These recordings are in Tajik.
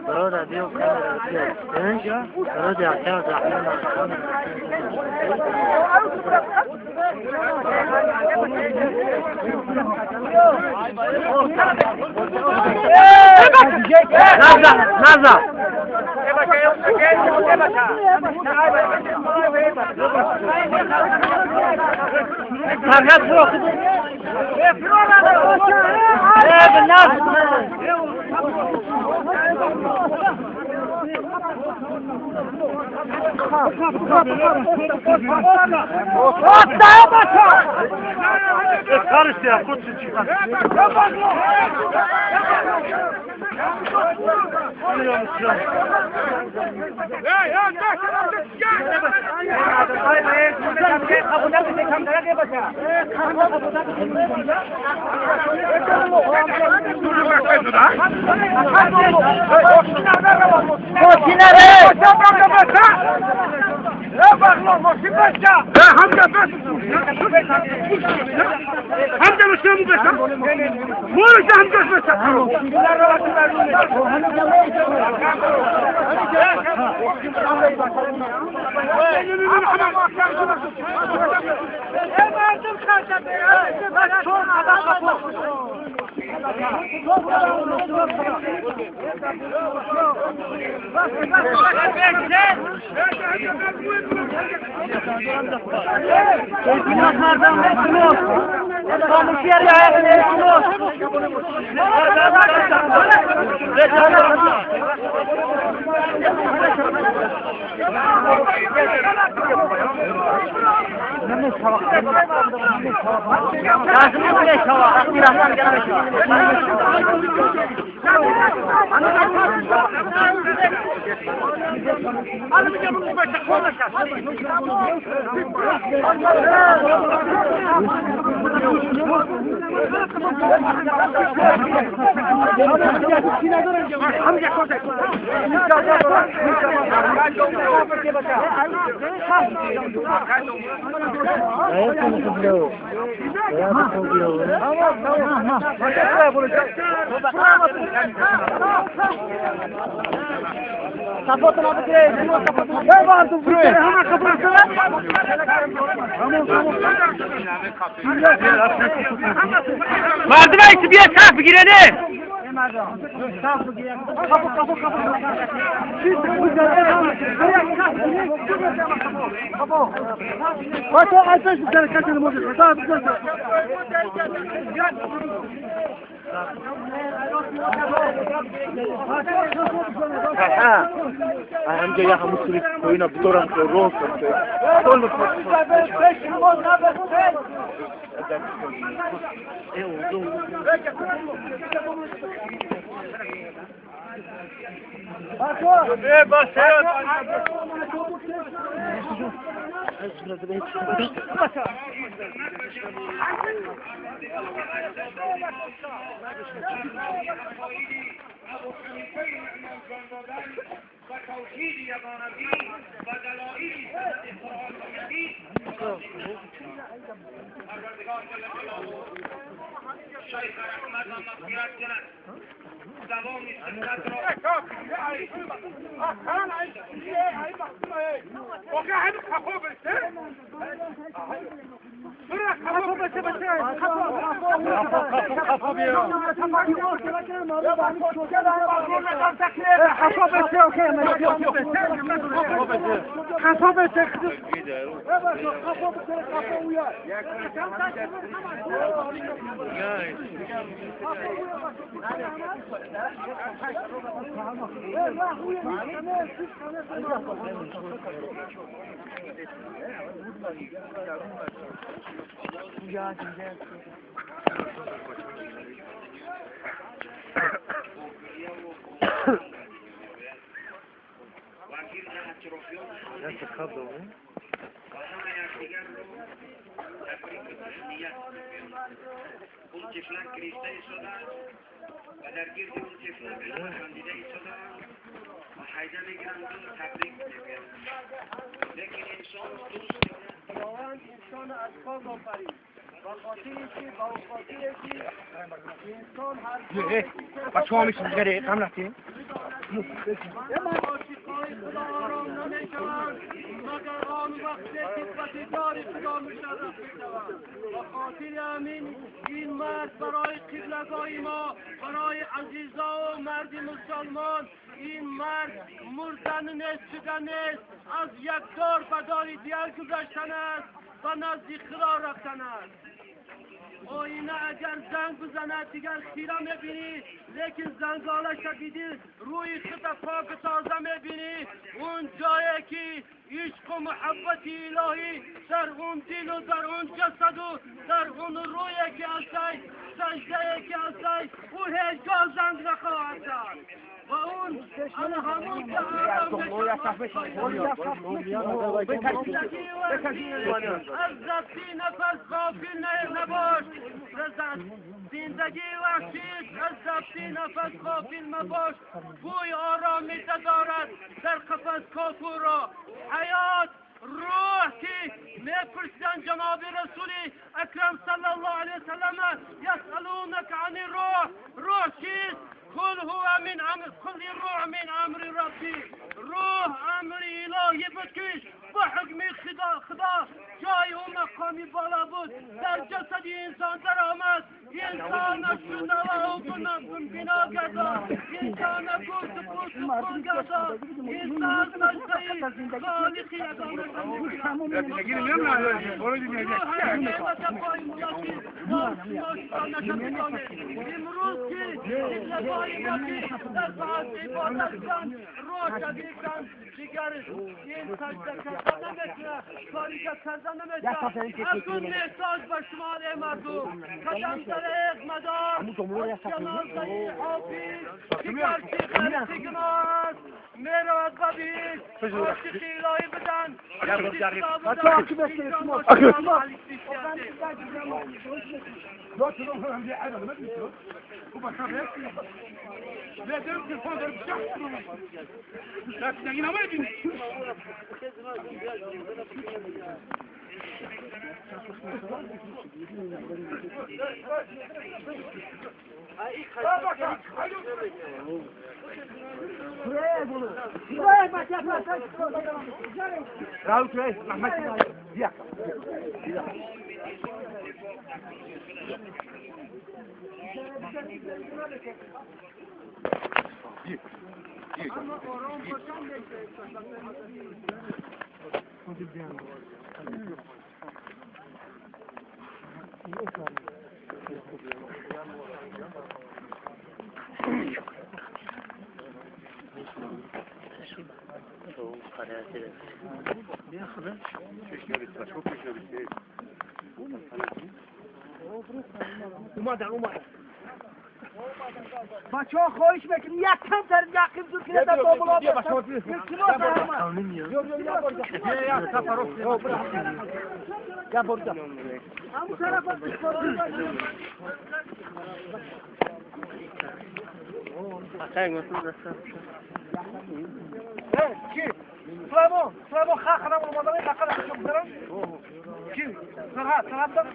برادر بیا کامرا برادر نزا Karıştı ya, kutsun çıkar. مردم ایسی بیا صف بگیره نه همجا یه همون سوری کوینا بدورم که روز کنه. شیخ رحمت و مغفرت کند دوام صحت را و همه یکدیگر رو تبریک و تهنیت میگویند. اون طفلک گریسته ایستاده است و در گرد اون طفلک همه خندیده ایستادهاند و حیده میگیرند و تبریک میگویند. لیکن انسان دوست دارد. خداوند انسان از خاک آفرید و خاطری که با خاطری که انسان هر بچه ها میشه دیگه هم رفتیم. عاشقای خدا آرام نمیشوند مگر آن وقت که به دیدار خدا مشرف میشوند. و خاطر همین این مرد برای قبلگاه ما، برای عزیزا و مرد مسلمان، این مرد مردن نیست، شدن نیست، از یک دار به دار دیگر گذشتن است و نزد خدا رفتن است. آینه اگر زنگ بزند دیگر خیره میبینی، لیکن زنگاله شدیدی روی خود پاک تازه میبینی. اون جایی که عشق و محبت الهی در اون دل و در اون جسد و در اون روی که هستی، سجده که هستی، او هیچگاه زنگ نخواهد زد و اون همون که آرام. از ضبطی نفس غافل نباش. زندگی وحشی از ضبطی نفس غافل مباش. بوی آرامی دارد در قفس کافور را. حیات روح که میپرسیدن جناب رسولی اکرم صلی الله علیه وسلم، یسألونک عن الروح، روح چیست؟ قل هو من امر قل الروح من امر ربی. روح امر الهی بود که با حکم خدا خدا جای او مقامی بالا بود، در جسد انسان در آمد، انسان شده و او بنا گرداد، انسان گوشت پوست خون گرداد، انسان سجده خالق یگانه. امروز که قبله‌های ما که در ساعت عبادت کن روح شدیدن دیگر این سجده کردن نمیتونه، کاری که کردن نمیتونه. اکنون محتاج به شما ای مردم، قدم در مدار از جنازه حافظ که گرچه غرق گناه است میرود به بهشت. عاشق الهی بدن. اما آرام باشم. اومدن اومدن. بچه ها خواهش میکنیم یک کم تر یقین زور که در بابلا. Ya burada. همون طرف. Ki? Süleyman, Süleyman xalq olmadan xalq xalq Ki? Serhat, Serhat'dan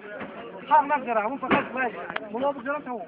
xalq nagzara, bu faqat vay. Mulla bu jaram tamam.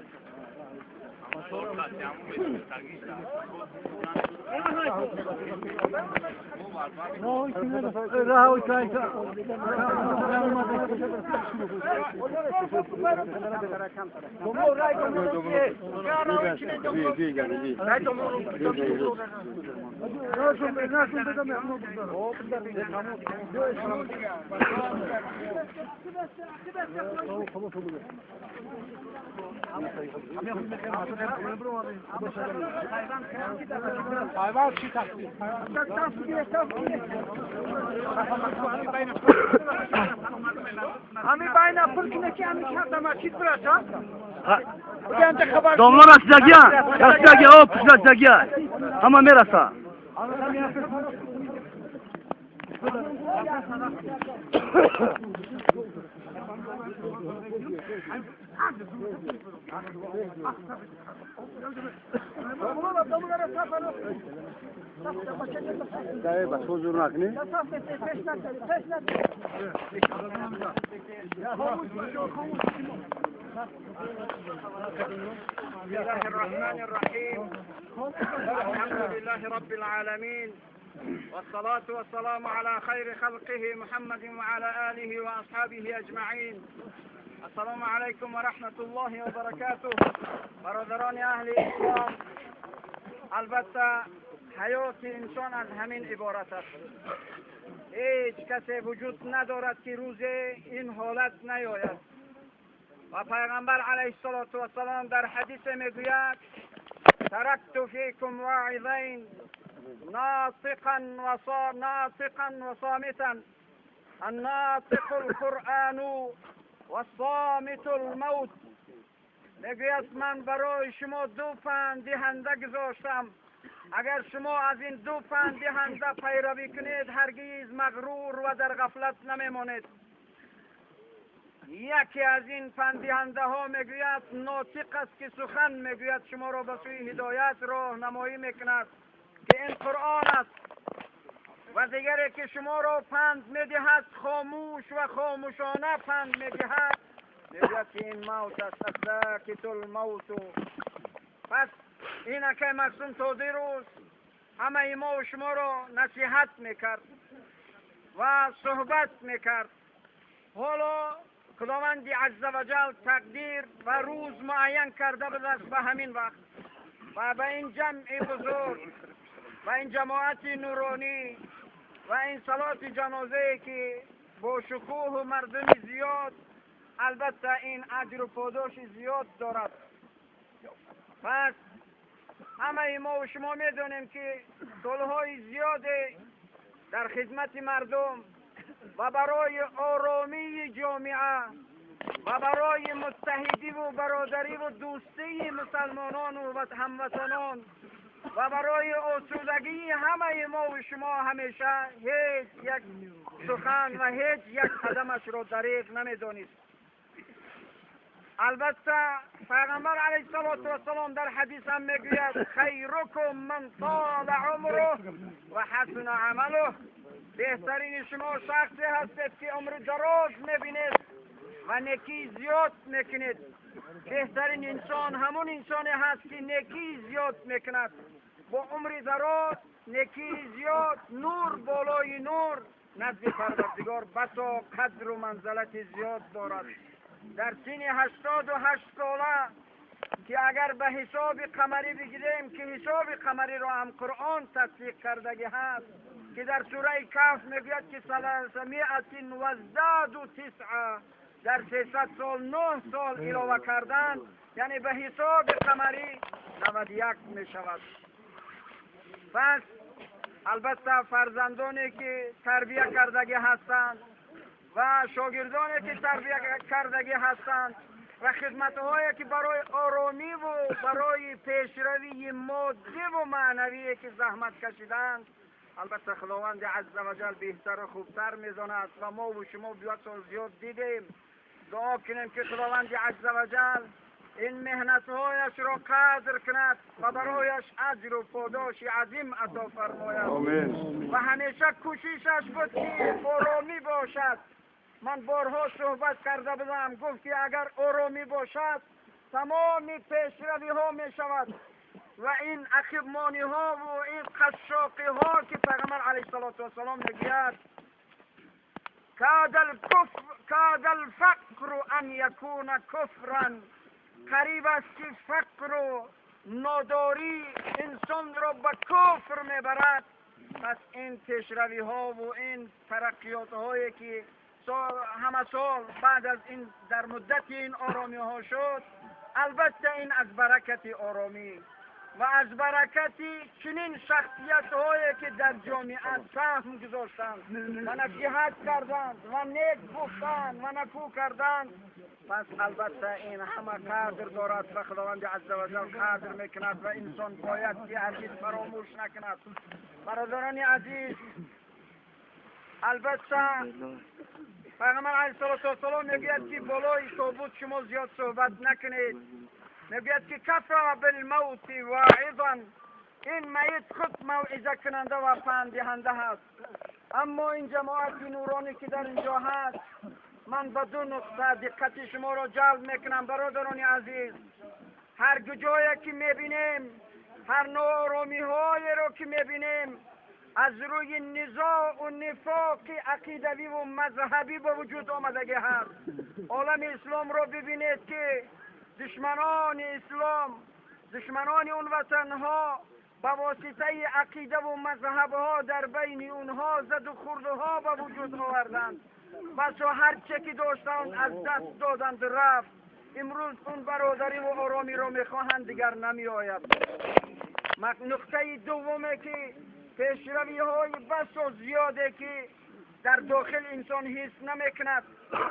Hami bayna pırkine ki hami şartama çit bıraşa. Домло расидагия, расидагия, о, расидагия. Ҳама мераса. بسم الله الرحمن الرحيم. الحمد لله رب العالمين، والصلاة والسلام على خير خلقه محمد وعلى آله وأصحابه أجمعين. السلام علیکم و رحمت الله و برکاته. برادران اهل اسلام، البته حیات انسان از همین عبارت است. هیچ کسی وجود ندارد که روز این حالت نیاید. و پیغمبر علیه الصلاة والسلام در حدیث میگوید: ترکت فیکم واعظین ناطقا وصامتا، الناطق القرآن والصامت الموت. میگوید من برای شما دو پند دهنده گذاشتم، اگر شما از این دو پند دهنده پیروی کنید هرگز مغرور و در غفلت نمیمانید. یکی از این پند دهنده ها میگوید ناطق است که سخن میگوید، شما را به سوی هدایت راهنمایی میکند که این قرآن است، و دیگری که شما را پند میدهد خاموش و خاموشانه پند میدهد، میگوید که این موت است، الساکت الموت. پس این اکه مقسوم تا دیروز همه ما و شما را نصیحت میکرد و صحبت میکرد. حالا خداوند عزوجل تقدیر و روز معین کرده بود است به همین وقت و به این جمع بزرگ و این جماعت نورانی و این صلات جنازه که با شکوه و مردم زیاد، البته این اجر و پاداش زیاد دارد. پس همه ما و شما میدانیم که سالهای زیاد در خدمت مردم و برای آرامی جامعه و برای متحدی و برادری و دوستی مسلمانان و هموطنان و برای آسودگی همه ما و شما همیشه هیچ یک سخن و هیچ یک قدمش را دریغ نمیدانست. البته پیغمبر علیه الصلاة والسلام در حدیث هم میگوید خیرکم من طال عمره و حسن عمله، بهترین شما شخصی هستید که عمر دراز میبینید و نیکی زیاد میکنید. بهترین انسان همون انسانی هست که نیکی زیاد میکند، با عمر دراز نیکی زیاد، نور بالای نور نزد پروردگار بسا قدر و منزلت زیاد دارد. در سن 88 ساله که اگر به حساب قمری بگیریم که حساب قمری را هم قرآن تصدیق کردگی هست که در سوره کهف میگوید که 329، در 300 سال 9 سال علاوه کردن، یعنی به حساب قمری 91 می شود. پس البته فرزندانی که تربیه کردگی هستند و شاگردانی که تربیه کردگی هستند و خدمت‌هایی که برای آرامی و برای پیشروی مادی و معنوی که زحمت کشیدند، البته خداوند عزوجل بهتر و خوبتر می‌داند و ما و شما بسیار زیاد دیدیم. دعا کنیم که خداوند عزوجل این مهنت‌هایش را قدر کند و برایش اجر و پاداش عظیم عطا فرماید. آمین. و همیشه کوششش بود که آرامی باشد. من بارها صحبت کرده بودم، گفت که اگر آرامی باشد تمام پیشروی ها می شود و این عقبمانی ها و این قشاقی ها که پیغمبر علیه الصلاة والسلام میگوید کاد الفقر ان یکون کفرا، قریب است که فقر و ناداری انسان را به کفر میبرد. پس این پیشروی ها و این ترقیات هایی که همه سال بعد از این در مدت این آرامی ها شد، البته این از برکت آرامی و از برکت چنین شخصیت هایی که در جامعه سهم گذاشتند و نصیحت کردند و نیک گفتند و نکو کردند. پس البته این همه قدر دارد و خداوند عزوجل قدر میکند و انسان باید که هرگز فراموش نکند. برادران عزیز، Албатта Пайғамбар алайҳиссалоту вассалом мегӯяд, ки болои тобут шумо зиёд суҳбат накунед. Мегӯяд, ки кафа билмавти воизан, ин майит худ мавъиза кунанда ва панддиҳанда ҳаст. Аммо ин ҷамоати нуронӣ, ки дар инҷо ҳаст, ман ба ду нуқта диққати шуморо ҷалб мекунам. Бародарони азиз, ҳар ҷое ки мебинем, ҳар нооромиҳоеро ки мебинем, аз рӯи низоъу нифоқи ақидавиву мазҳабӣ ба вуҷуд омадагӣ ҳаст. Олами исломро бибинед, ки душманони ислом, душманони он ватанҳо ба воситаи ақидаву мазҳабҳо дар байни онҳо заду хурдҳо ба вуҷуд оварданд. Басо ҳарче ки доштанд, аз даст доданд, рафт. Имрӯз он бародариву оромиро мехоҳанд, дигар намеояд. Нуқтаи дуввуме, ки пешравиҳои басо зиёде, ки дар дохил инсон ҳис намекунад,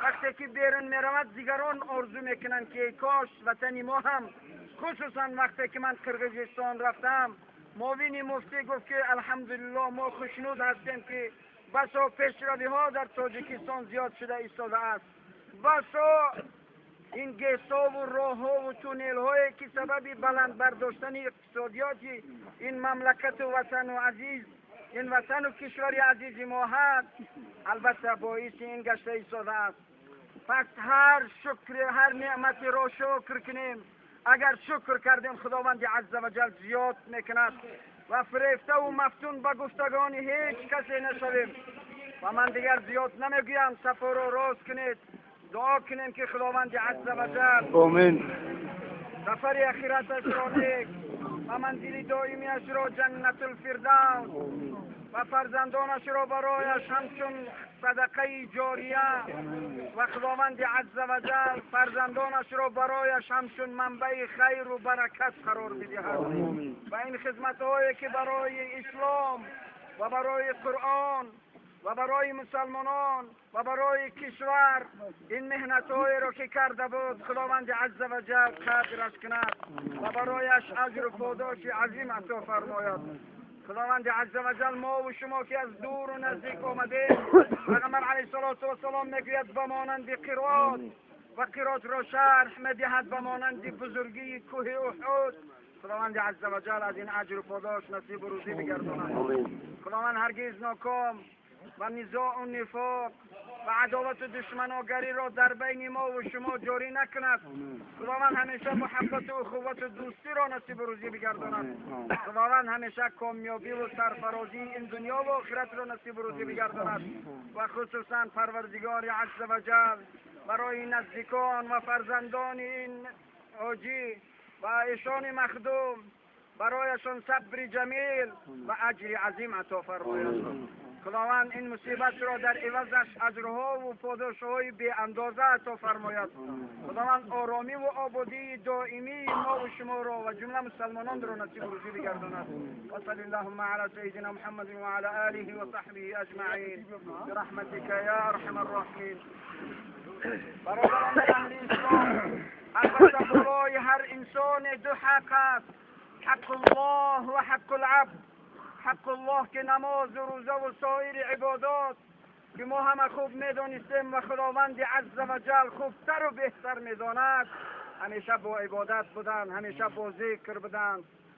вақте ки берун меравад, дигарон орзу мекунанд, ки кош ватани мо ҳам. Хусусан вақте ки ман Қирғизистон рафтам, муовини муфтӣ гуфт, ки алҳамдулилло, мо хушнуд ҳастем, ки басо пешравиҳо дар Тоҷикистон зиёд шуда истодааст. Басо ин ГЭСову роҳҳову туннелҳое, ки сабаби баланд бардоштани иқтисодиёти ин мамлакату ватану азиз, ин ватану кишвари азизи мо ҳаст, албатта боиси ин гашта истодааст. Пас ҳар шукри, ҳар неъматеро шукр кунем. Агар шукр кардем, Худованди азза ва ҷал зиёд мекунад ва фирефтаву мафтун ба гуфтагони ҳеҷ касе нашавем. Ва ман дигар зиёд намегӯям. Сафоро рост кунед, дуо кунем, ки Худованди азза ва ҷал Омин. сафари ахираташро нек ва манзили доимиашро Ҷаннатулфирдавс ва фарзандонашро барояш ҳамчун садақаи ҷория ва Худованди азза ва ҷал фарзандонашро барояш ҳамчун манбаи хайру баракат қарор бидиҳад ва ин хизматҳое, ки барои ислом ва барои Қуръон ва барои мусалмонон ва барои кишвар ин меҳнатҳоеро ки карда буд, Худованди азза ва ҷал қадраш кунад ва барояш аҷру подоши азим ато фармояд. Худованди азза ва ҷал мову шумо, ки аз дуру наздик омадем, Пайғамбар алайҳиссалоту вассалом мегӯяд, ба монанди қирот ва қиротро шарҳ медиҳад, ба монанди бузургии кӯҳи Уҳуд, Худованди азза ва ҷал аз ин аҷру подош насибу рӯзӣ бигардонад. Худованд ҳаргиз ноком ва низоъу нифоқ ва адовату душманогариро дар байни мо ва шумо ҷорӣ накунад. Худованд ҳамеша муҳаббату ухуввату дӯстиро насибу рӯзӣ бигардонад. Худованд ҳамеша комёбиву сарфарозии ин дунё ва охиратро насибу рӯзӣ бигардонад ва хусусан Парвардигори азза ва ҷал барои наздикон ва фарзандони ин ҳоҷӣ ва ишони махдум барояшон сабри ҷамил ва аҷри азим ато фармояд. Худованд ин мусибатро дар ивазаш аҷрҳову подошҳои беандоза ато фармояд. Худованд оромиву ободии доимии мову шуморо ва ҷумла мусалмононро насибу рӯзӣ бигардонад. وصل اللهم على سيدنا محمد وعلى آله وصحبه أجمعين برحمتك يا أرحم الراحمين. برادران اهل اسلام، البته برای هر انسان دو حق است: حق الله و حق العبد. حق الله که نماز و روزه و سایر عبادات که ما همه خوب میدانستیم و خداوند عز و جل خوبتر و بهتر میداند. همیشه با عبادت بودن، همیشه با ذکر بودن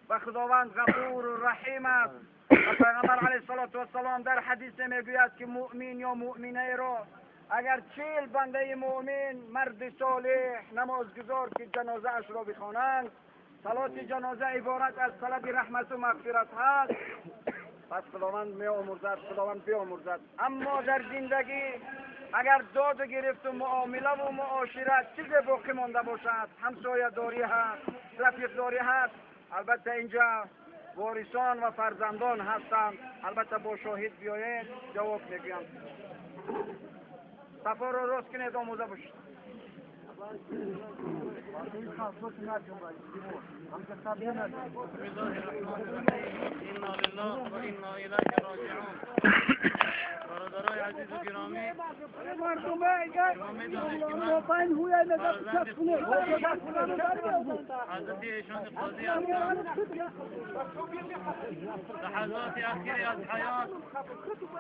و خداوند غفور و رحیم است. و پیغمبر علیه الصلاة والسلام در حدیث میگوید که مؤمن یا مؤمنه را اگر 40 بنده مؤمن، مرد صالح، نمازگزار که جنازه اش را بخوانند، صلات جنازه عبارت از طلب رحمت و مغفرت هست، پس خداوند می آمرزد، خداوند بیامرزد. اما در زندگی اگر داد و گرفت و معامله و معاشرت چیز باقی مانده باشد، همسایه داری هست، رفیق داری هست، البته اینجا وارثان و فرزندان هستند. البته با شاهد بیایید، جواب میگویم. صفا را راست کنید، آموزه باشید. بسم الله الرحمن الرحیم. انا لله و انا الیه راجعون. برادرای عزیز. عزیز و گرامی، شما میدانید که من فرزند حضرت ایشان قاضی هستم. لحظات اخیری از حیات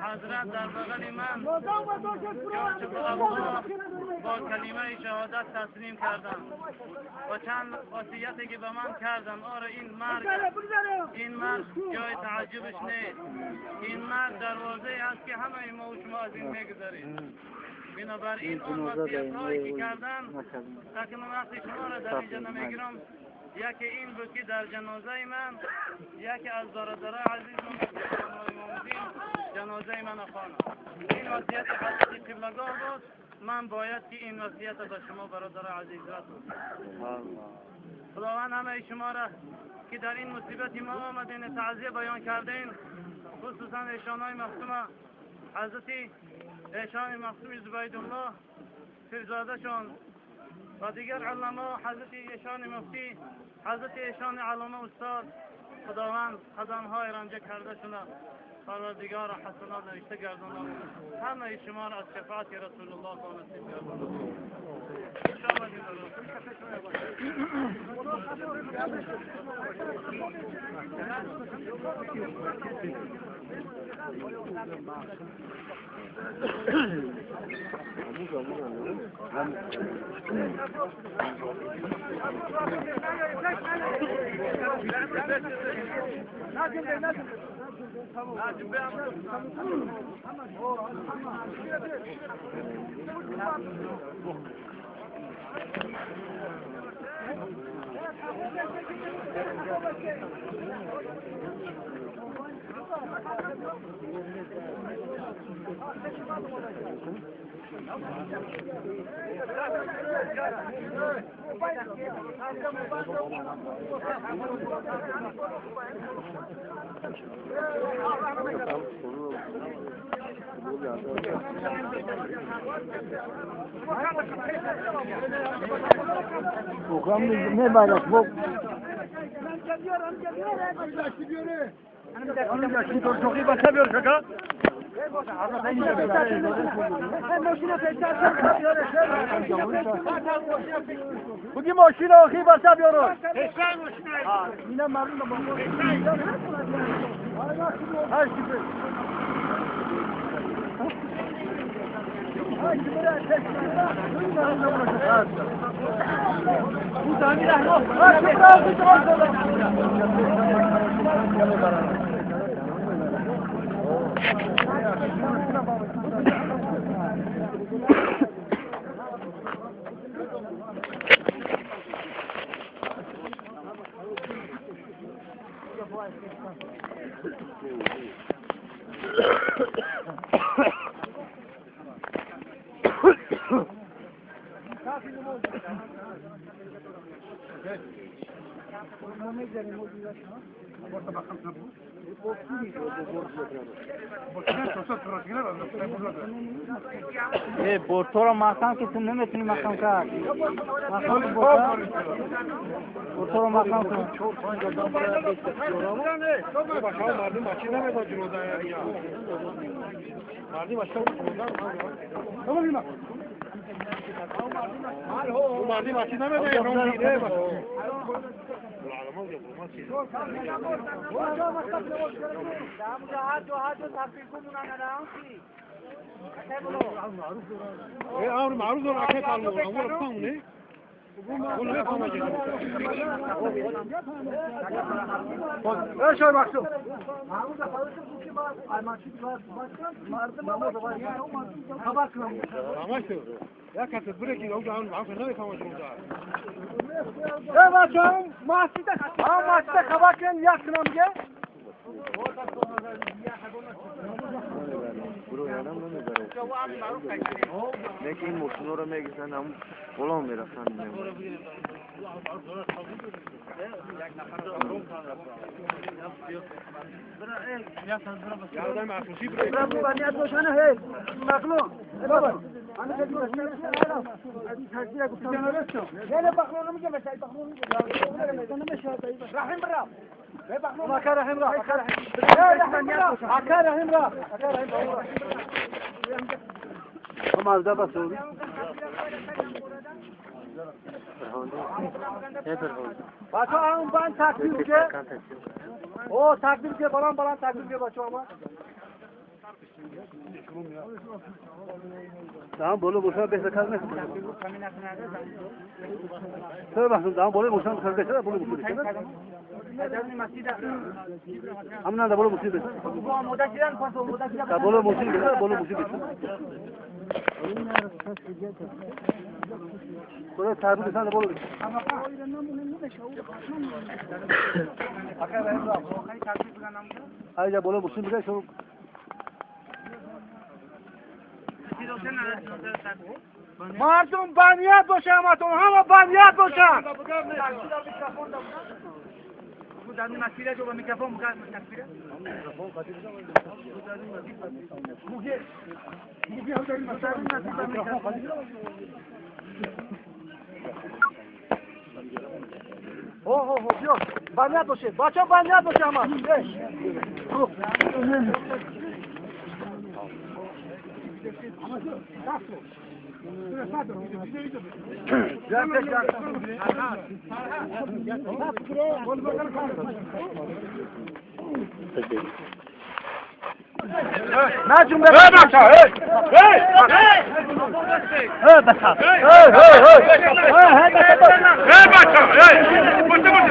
حضرت در بغل من جانش به الله با کلمه شهادت تسلیم کردم و چند وصیتی که به من کردن. آره این مرگ جای تعجبش نیست. این مرگ دروازه است که همه ما و شما از این میگذریم. بنابراین آن وصیت هایی که کردن اکنون وقتی شما را در اینجا نمیگیرم، یکی این بود که در جنازه من یکی از برادرای عزیزم امام جنازه من خواند. این وصیت حضرت قبلگاه بود. من باید که این وصیت به شما برادر عزیز رسونم. خداوند همه شما را که در این مصیبت ما آمدین تعزیه بیان کردین، خصوصا ایشانای مختوم حضرت ایشان مختوم زبیدالله پیرزاده شان و دیگر علما، حضرت ایشان مفتی، حضرت ایشان علامه استاد، خداوند قدمهای رنجه کرده شونه پروردگار حسنات نوشته گرداند. همه شما را از شفاعت رسول الله نصیب گرداند. بگی ماشین آخی بسا بیارو. بورتو رو محکم که تو نمیتونی محکم کرد. محکم بورتو رو محکم کن. نه که این ماشینا رو میگیرن هم بالا میرفتن. мазда басо. بچه همون بند تکبیر که او تکبیر که بلند بلند تکبیر که بچه همون Tamam bolu boşuna beş dakika ne? Söyle bakın tamam bolu boşuna beş dakika bolu boşuna. আমরা না বলো মুসলিম তা বলো মুসলিম বলো মুসলিম বলো তারপরে বলো আরে যা বলো মুসলিম সব مردم بنیاد باشه همتون همه بنیاد باشن. هو هو هو بیا بنیاد باشه بچه بنیاد باشه همه. نه جون بچه hey hey hey بچه hey hey hey hey بچه hey hey بچه